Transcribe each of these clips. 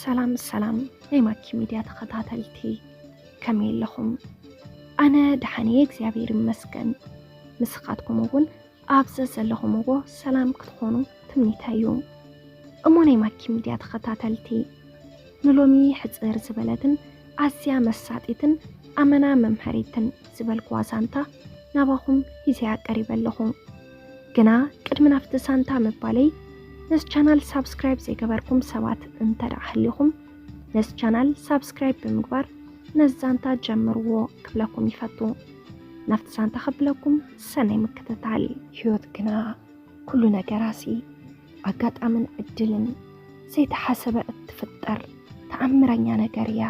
ሰላም ሰላም ናይ ማኪ ሚድያ ተኸታተልቲ፣ ከመይ ኣለኹም? ኣነ ደሓን እየ እግዚኣብሔር ይመስገን። ንስኻትኩም እውን ኣብ ዘዘለኹምዎ ሰላም ክትኾኑ ትምኒተይ እዩ። እሞ ናይ ማኪ ሚድያ ተኸታተልቲ፣ ንሎሚ ሕፅር ዝበለትን ኣዝያ መሳጢትን ኣመና መምሃሪትን ዝበልኩዋ ዛንታ ናባኹም ሂዘያ ቀሪበ ኣለኹ። ግና ቅድሚ ናብቲ ዛንታ ምባለይ፣ ነዚ ቻናል ሳብስክራይብ ዘይገበርኩም ሰባት እንተ ደኣ ሃሊኹም፣ ነዚ ቻናል ሳብስክራይብ ብምግባር ነዚ ዛንታ ጀምርዎ ክብለኩም ይፈቱ። ናብቲ ዛንታ ከብለኩም ሰናይ ምክትታል። ህይወት ግና ኩሉ ነገራሲ ኣጋጣምን ዕድልን ዘይተሓሰበ እትፍጠር ተኣምረኛ ነገር እያ።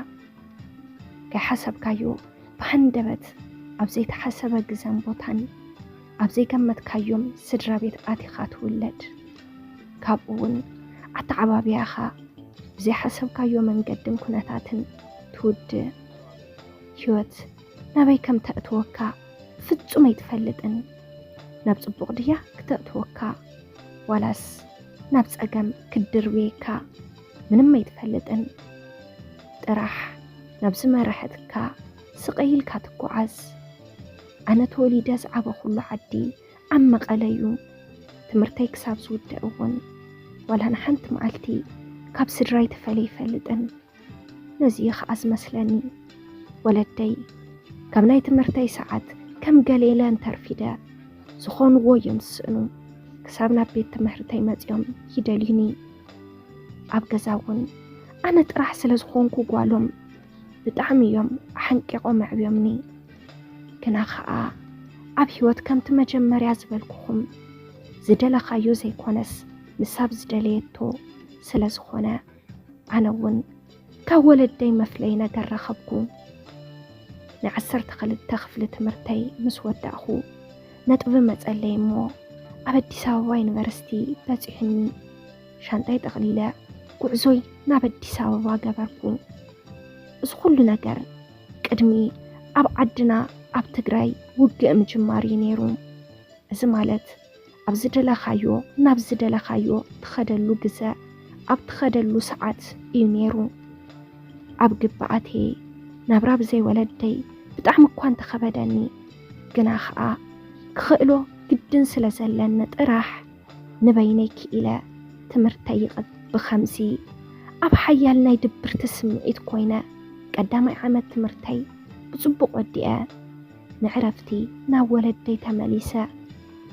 ከይሓሰብካዮ ብሃንደበት ኣብ ዘይተሓሰበ ግዘን ቦታን ኣብ ዘይገመትካዮም ስድራ ቤት ኣቲኻ ትውለድ። ካብኡ እውን ኣተዓባብያኻ ብዘይሓሰብካዮ መንገድን ኩነታትን ትውድእ። ህይወት ናበይ ከም ተእትወካ ፍጹም ኣይትፈልጥን። ናብ ጽቡቕ ድያ ክተእትወካ ዋላስ ናብ ጸገም ክትድርብየካ ምንም ኣይትፈልጥን። ጥራሕ ናብ ዝመረሐትካ ስቕ ኢልካ ትጓዓዝ። ኣነ ተወሊደ ዝዓበኹሉ ዓዲ ኣብ መቐለ እዩ። ትምህርተይ ክሳብ ዝውድእ እውን ዋላ ንሓንቲ መዓልቲ ካብ ስድራይ ተፈልየ ኣይፈልጥን። ነዚ እዩ ኸዓ ዝመስለኒ። ወለደይ ካብ ናይ ትምህርተይ ሰዓት ከም ገለ ኢለ እንተርፊደ ዝኾንዎ እዮም ዝስእኑ። ክሳብ ናብ ቤት ትምህርተይ መፂኦም ይደልዩኒ። ኣብ ገዛ እውን ኣነ ጥራሕ ስለ ዝኾንኩ ጓሎም ብጣዕሚ እዮም ኣሓንቂቖም ኣዕብዮምኒ። ግና ኸዓ ኣብ ህይወት ከምቲ መጀመርያ ዝበልኩኹም ዝደለኻዮ ዘይኮነስ ንሳብ ዝደለየቶ ስለ ዝኾነ ኣነ እውን ካብ ወለደይ መፍለይ ነገር ረኸብኩ። ናይ ዓሰርተ ክልተ ክፍሊ ትምህርተይ ምስ ወዳእኹ ነጥቢ መጸለይ እሞ ኣብ ኣዲስ ኣበባ ዩኒቨርሲቲ በጺሑኒ። ሻንጣይ ጠቕሊለ ጉዕዞይ ናብ ኣዲስ ኣበባ ገበርኩ። እዚ ኩሉ ነገር ቅድሚ ኣብ ዓድና ኣብ ትግራይ ውግእ ምጅማር እዩ ነይሩ። እዚ ማለት ኣብ ዝደለኻዮ ናብ ዝደለኻዮ ትኸደሉ ግዘ ኣብ ትኸደሉ ሰዓት እዩ ነይሩ። ኣብ ግብኣቴ ናብራ ብዘይ ወለደይ ብጣዕሚ እኳ እንተኸበደኒ፣ ግና ኸዓ ክኽእሎ ግድን ስለ ዘለኒ ጥራሕ ንበይነይ ክኢለ ትምህርተይ ይቕጽል። ብኸምዚ ኣብ ሓያል ናይ ድብርቲ ስምዒት ኮይነ ቀዳማይ ዓመት ትምህርተይ ብጽቡቕ ወዲአ። ንዕረፍቲ ናብ ወለደይ ተመሊሰ።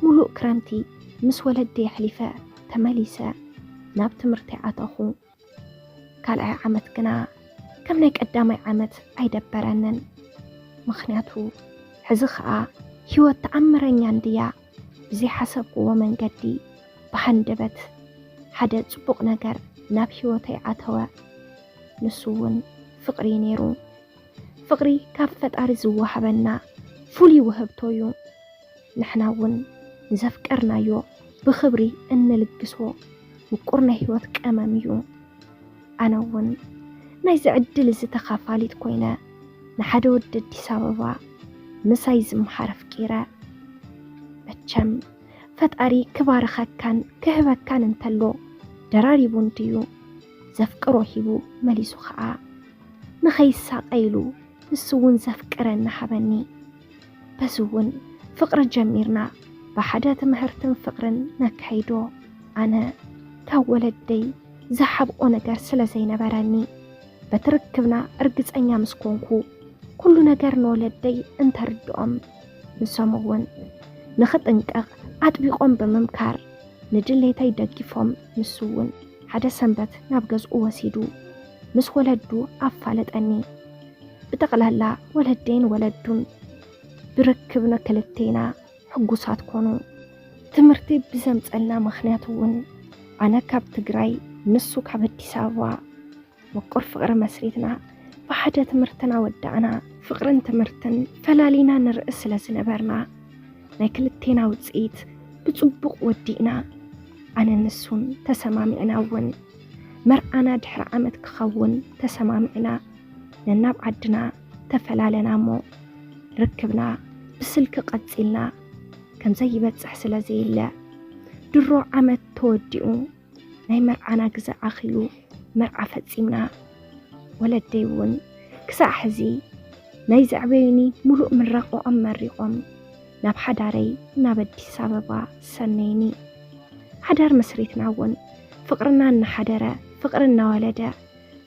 ሙሉእ ክረምቲ ምስ ወለደይ ኣሕሊፈ ተመሊሰ ናብ ትምህርተይ ኣተኹ። ካልኣይ ዓመት ግና ከም ናይ ቀዳማይ ዓመት ኣይደበረንን። ምኽንያቱ ሕዚ ኸኣ ህይወት ተኣምረኛ እንድያ ብዘይሓሰብክዎ መንገዲ ብሃንደበት ሓደ ጽቡቕ ነገር ናብ ህይወተይ ኣተወ። ንሱ እውን ፍቕሪ ነይሩ። ፍቕሪ ካብ ፈጣሪ ዝወሃበና ፍሉይ ውህብቶ እዩ። ንሕና እውን ንዘፍቀርናዮ ብኽብሪ እንልግሶ ምቁር ናይ ህይወት ቀመም እዩ። ኣነ እውን ናይዚ ዕድል እዚ ተኻፋሊት ኮይነ ንሓደ ወዲ ኣዲስ ኣበባ ምሳይ ዝምሃር ኣፍቂረ። መቸም ፈጣሪ ክባርኸካን ክህበካን እንተሎ ደራሪቡ እንድዩ ዘፍቅሮ ሂቡ መሊሱ ኸዓ ንኸይሳቐ ኢሉ ንሱ እውን ዘፍቅረኒ ሃበኒ። በዚ እውን ፍቕሪ ጀሚርና ብሓደ ትምህርትን ፍቕርን ነካይዶ። ኣነ ካብ ወለደይ ዝሓብኦ ነገር ስለ ዘይነበረኒ በቲ ርክብና እርግጸኛ ምስ ኮንኩ ኩሉ ነገር ንወለደይ እንተርድኦም ንሶም እውን ንኽጥንቀቕ ኣጥቢቖም ብምምካር ንድሌተይ ደጊፎም ንሱ እውን ሓደ ሰንበት ናብ ገዝኡ ወሲዱ ምስ ወለዱ ኣፋለጠኒ። ብጠቕላላ ወለደይን ወለዱን ብርክብ ንክልቴና ሕጉሳት ኮኑ። ትምህርቲ ብዘምጸልና ምኽንያት እውን ኣነ ካብ ትግራይ ንሱ ካብ ኣዲስ ኣበባ ምቁር ፍቕሪ መስሪትና ብሓደ ትምህርትና ወዳእና። ፍቕርን ትምህርትን ፈላሊና ንርኢ ስለ ዝነበርና ናይ ክልቴና ውፅኢት ብፅቡቕ ወዲእና። ኣነ ንሱን ተሰማሚዕና እውን መርዓና ድሕሪ ዓመት ክኸውን ተሰማሚዕና ነናብ ዓድና ተፈላለና እሞ ርክብና ብስልኪ ቀፂልና ከምዘይበፅሕ ስለ ዘየለ ድሮ ዓመት ተወዲኡ ናይ መርዓና ግዘ ኣኺሉ መርዓ ፈጺምና። ወለደይ እውን ክሳዕ ሕዚ ናይ ዘዕበዩኒ ሙሉእ ምረቆኦም መሪቆም ናብ ሓዳረይ ናብ ኣዲስ ኣበባ ሰነይኒ። ሓዳር መስሪትና እውን ፍቅርና እናሓደረ፣ ፍቅሪ እናወለደ፣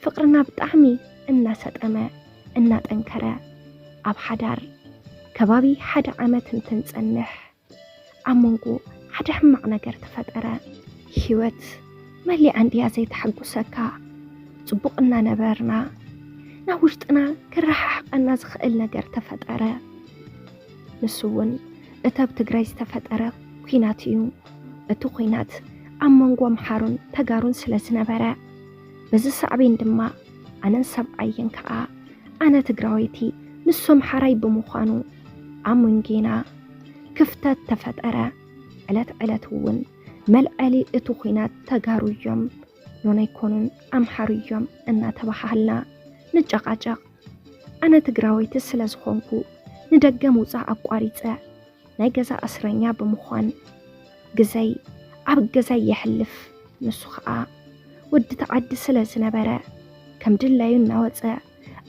ፍቅርና ብጣዕሚ እናሰጠመ እናጠንከረ፣ ኣብ ሓዳር ከባቢ ሓደ ዓመት እንትንጸንሕ ኣብ መንጎ ሓደ ሕማቕ ነገር ተፈጠረ። ህይወት መሊኣ እንድያ ዘይተሓጉሰካ። ጽቡቕ እናነበርና ናብ ውሽጥና ክረሓሕቐና ዝኽእል ነገር ተፈጠረ። ንሱ እውን እቲ ኣብ ትግራይ ዝተፈጠረ ኲናት እዩ። እቲ ኲናት ኣብ መንጎ ኣምሓሩን ተጋሩን ስለ ዝነበረ፣ በዚ ሳዕቤን ድማ ኣነን ሰብኣየን ከኣ፣ ኣነ ትግራወይቲ ንሱ ኣምሓራይ ብምዃኑ፣ ኣብ መንጌና ክፍተት ተፈጠረ። ዕለት ዕለት እውን መልዐሊ እቲ ኲናት ተጋሩ እዮም፣ ኖን ኣይኮኑን ኣምሓሩ እዮም እናተባሃሃልና ንጨቓጨቕ። ኣነ ትግራወይቲ ስለ ዝኾንኩ ንደገ ምውጻእ ኣቋሪጸ ናይ ገዛ እስረኛ ብምዃን ግዘይ ኣብ ገዛይ የሕልፍ። ንሱ ኸኣ ወዲ ተዓዲ ስለ ዝነበረ ከም ድላዩ እናወጸ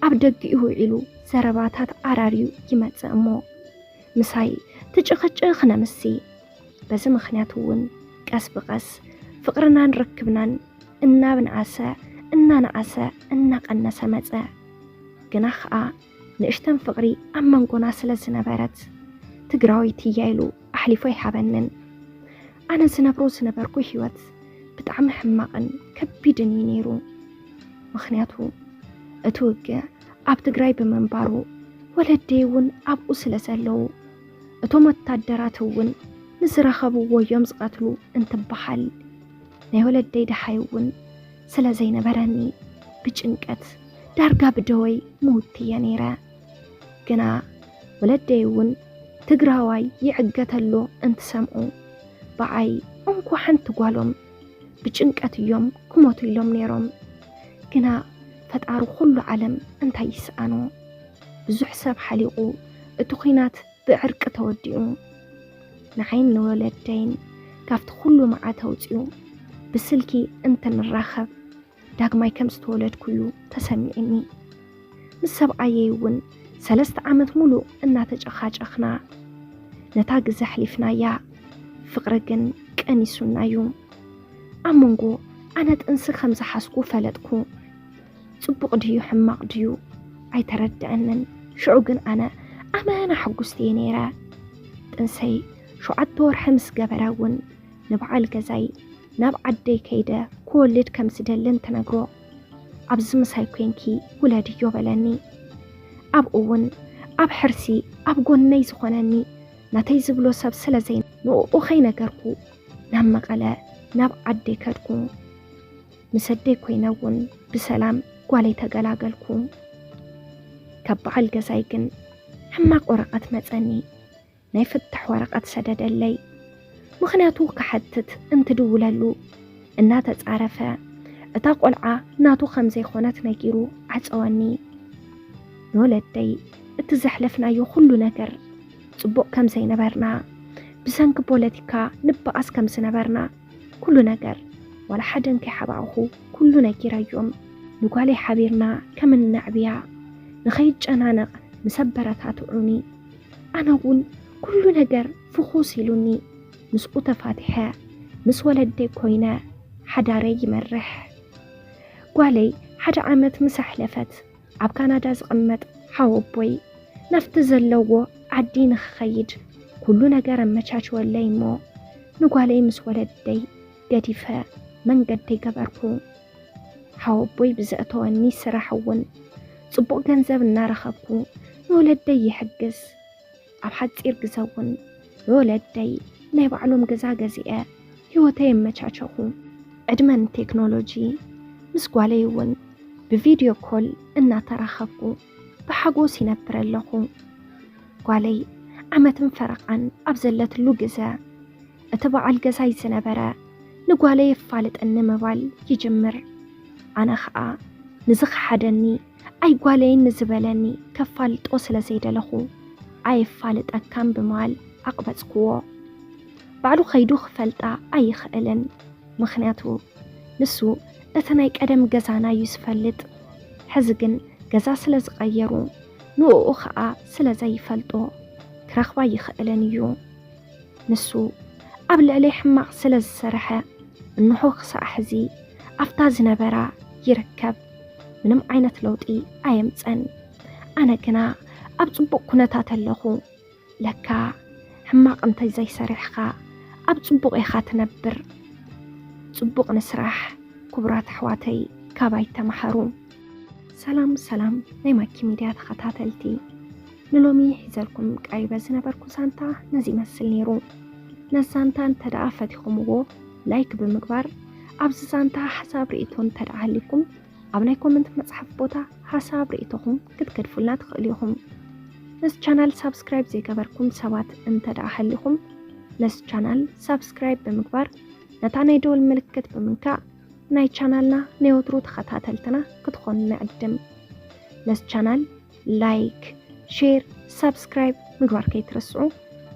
ኣብ ደጊኡ ውዒሉ ዘረባታት ዓራርዩ ይመጽእ እሞ ምሳይ ትጭቕጭቕ ነምሲ። በዚ ምኽንያት እውን ቀስ ብቐስ ፍቕርናን ርክብናን እናብንኣሰ እናነኣሰ እናቐነሰ መጸ። ግና ኸኣ ንእሽተን ፍቕሪ ኣብ መንጎና ስለ ዝነበረት ትግራወይቲ እያ ኢሉ ኣሕሊፉ ኣይሃበንን። ኣነ ዝነብሮ ዝነበርኩ ህይወት ብጣዕሚ ሕማቕን ከቢድን እዩ ነይሩ። ምኽንያቱ እቲ ውግእ ኣብ ትግራይ ብምንባሩ ወለደይ እውን ኣብኡ ስለ ዘለዉ እቶም ወታደራት እውን ንዝረኸብዎ እዮም ዝቐትሉ እንትበሃል ናይ ወለደይ ደሃይ እውን ስለ ዘይነበረኒ ብጭንቀት ዳርጋ ብደወይ ምውት እየ ነይረ። ግና ወለደይ እውን ትግራዋይ ይዕገተሎ እንትሰምዑ ብዓይ እንኳ ሓንቲ ጓሎም ብጭንቀት እዮም ክሞቱ ኢሎም ነይሮም። ግና ፈጣሪ ኩሉ ዓለም እንታይ ይስኣኖ? ብዙሕ ሰብ ሓሊቑ እቲ ኲናት ብዕርቂ ተወዲኡ። ንዓይን ንወለደይን ካብቲ ኩሉ መዓት ኣውፂኡ ብስልኪ እንትንራኸብ ዳግማይ ከም ዝተወለድኩ እዩ ተሰሚዕኒ። ምስ ሰብኣየይ እውን ሰለስተ ዓመት ሙሉእ እናተጨኻጨኽና ነታ ግዘ ኣሕሊፍናያ። ፍቕሪ ግን ቀኒሱና እዩ። ኣብ መንጎ ኣነ ጥንሲ ከም ዝሓዝኩ ፈለጥኩ። ጽቡቕ ድዩ ሕማቕ ድዩ ኣይተረድአንን። ሽዑ ግን ኣነ ኣመና ሕጉስቲ እየ ነይረ። ጥንሰይ ሸውዓተ ወርሒ ምስ ገበረ እውን ንበዓል ገዛይ ናብ ዓደይ ከይደ ክወልድ ከም ዝደሊ እንትነግሮ፣ ኣብዚ ምሳይ ኮንኪ ውለድዮ በለኒ። ኣብኡ እውን ኣብ ሕርሲ ኣብ ጎነይ ዝኾነኒ ናተይ ዝብሎ ሰብ ስለ ዘይነበረ ንዕኡ ከይነገርኩ ናብ መቐለ ናብ ዓደይ ከድኩ። ምስ ኣደይ ኮይነ እውን ብሰላም ጓለይ ተገላገልኩ። ካብ በዓል ገዛይ ግን ሕማቕ ወረቐት መጸኒ። ናይ ፍታሕ ወረቐት ሰደደለይ። ምኽንያቱ ክሓትት እንትድውለሉ እናተጻረፈ፣ እታ ቆልዓ ናቱ ከም ዘይኮነት ነጊሩ ዓጸወኒ። ንወለደይ እቲ ዘሕለፍናዮ ኩሉ ነገር ጽቡቕ ከም ዘይነበርና፣ ብሰንኪ ፖለቲካ ንበኣስ ከም ዝነበርና፣ ኩሉ ነገር ዋላ ሓደ እንከይሓባእኹ ኩሉ ነጊረዮም። ንጓለይ ሓቢርና ከም እነዕብያ ንኸይጨናነቕ ምስ ኣበረታትዑኒ፣ ኣነ እውን ኩሉ ነገር ፍኹስ ኢሉኒ ምስኡ ተፋቲሐ ምስ ወለደይ ኮይነ ሓዳረይ ይመርሕ። ጓለይ ሓደ ዓመት ምስ ኣሕለፈት ኣብ ካናዳ ዝቕመጥ ሓወቦይ ናብቲ ዘለዎ ዓዲ ንኽኸይድ ኩሉ ነገር ኣመቻችወለይ እሞ ንጓለይ ምስ ወለደይ ገዲፈ መንገደይ ገበርኩ። ሓወቦይ ብዘእተወኒ ስራሕ እውን ጽቡቕ ገንዘብ እናረኸብኩ ንወለደይ ይሕግዝ። ኣብ ሓጺር ግዘ እውን ንወለደይ ናይ ባዕሎም ገዛ ገዚኤ ህይወተይ ኣመቻቸኹ። ዕድመ ንቴክኖሎጂ ምስ ጓለይ እውን ብቪድዮ ኮል እናተራኸብኩ ብሓጎስ ይነብር ኣለኹ። ጓለይ ዓመትን ፈረቓን ኣብ ዘለትሉ ግዘ እቲ በዓል ገዛይ ዝነበረ ንጓለይ የፋልጠኒ ምባል ይጅምር። ኣነ ኸኣ ንዝኸሓደኒ ኣይጓለይን ንዝበለኒ ከፋልጦ ስለ ዘይደለኹ ኣየፋልጠካን ብምባል ኣቕበጽክዎ። ባዕሉ ከይዱ ክፈልጣ ኣይኽእልን። ምኽንያቱ ንሱ እቲ ናይ ቀደም ገዛና እዩ ዝፈልጥ። ሕዚ ግን ገዛ ስለ ዝቐየሩ፣ ንእኡ ኸኣ ስለ ዘይፈልጦ ክረኽባ ይኽእልን እዩ። ንሱ ኣብ ልዕለይ ሕማቕ ስለ ዝሰርሐ፣ እንሆ ክሳዕ ሕዚ ኣብታ ዝነበራ ይርከብ። ምንም ዓይነት ለውጢ ኣየምጸን። ኣነ ግና ኣብ ጽቡቕ ኩነታት ኣለኹ። ለካ ሕማቕ እንተ ዘይሰሪሕኻ ኣብ ጽቡቕ ኢኻ ትነብር። ጽቡቕ ንስራሕ። ክቡራት ኣሕዋተይ፣ ካባይ ተማሃሩ። ሰላም ሰላም ናይ ማኪ ሚድያ ተኸታተልቲ፣ ንሎሚ ሒዘልኩም ቀሪበ ዝነበርኩ ዛንታ ነዚ ይመስል ነይሩ። ነዚ ዛንታ እንተ ደኣ ፈቲኹምዎ፣ ላይክ ብምግባር ኣብዚ ዛንታ ሓሳብ ርእይቶ እንተ ደኣ ሃሊኩም ኣብ ናይ ኮመንት መጽሓፍ ቦታ ሓሳብ ርእይቶኹም ክትገድፉልና ትኽእሉ ኢኹም። ነዚ ቻናል ሳብስክራይብ ዘይገበርኩም ሰባት እንተ ደኣ ሃሊኹም፣ ነዚ ቻናል ሳብስክራይብ ብምግባር ነታ ናይ ደወል ምልክት ብምንካእ ናይ ቻናልና ናይ ወትሩ ተኸታተልትና ክትኾኑ ንዕድም። ነዚ ቻናል ላይክ፣ ሼር፣ ሳብስክራይብ ምግባር ከይትረስዑ።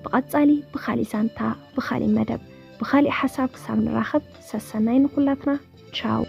ብቐጻሊ ብኻሊእ ዛንታ፣ ብኻሊእ መደብ፣ ብኻሊእ ሓሳብ ክሳብ ንራኸብ ሰሰናይ ንኹላትና። ቻው።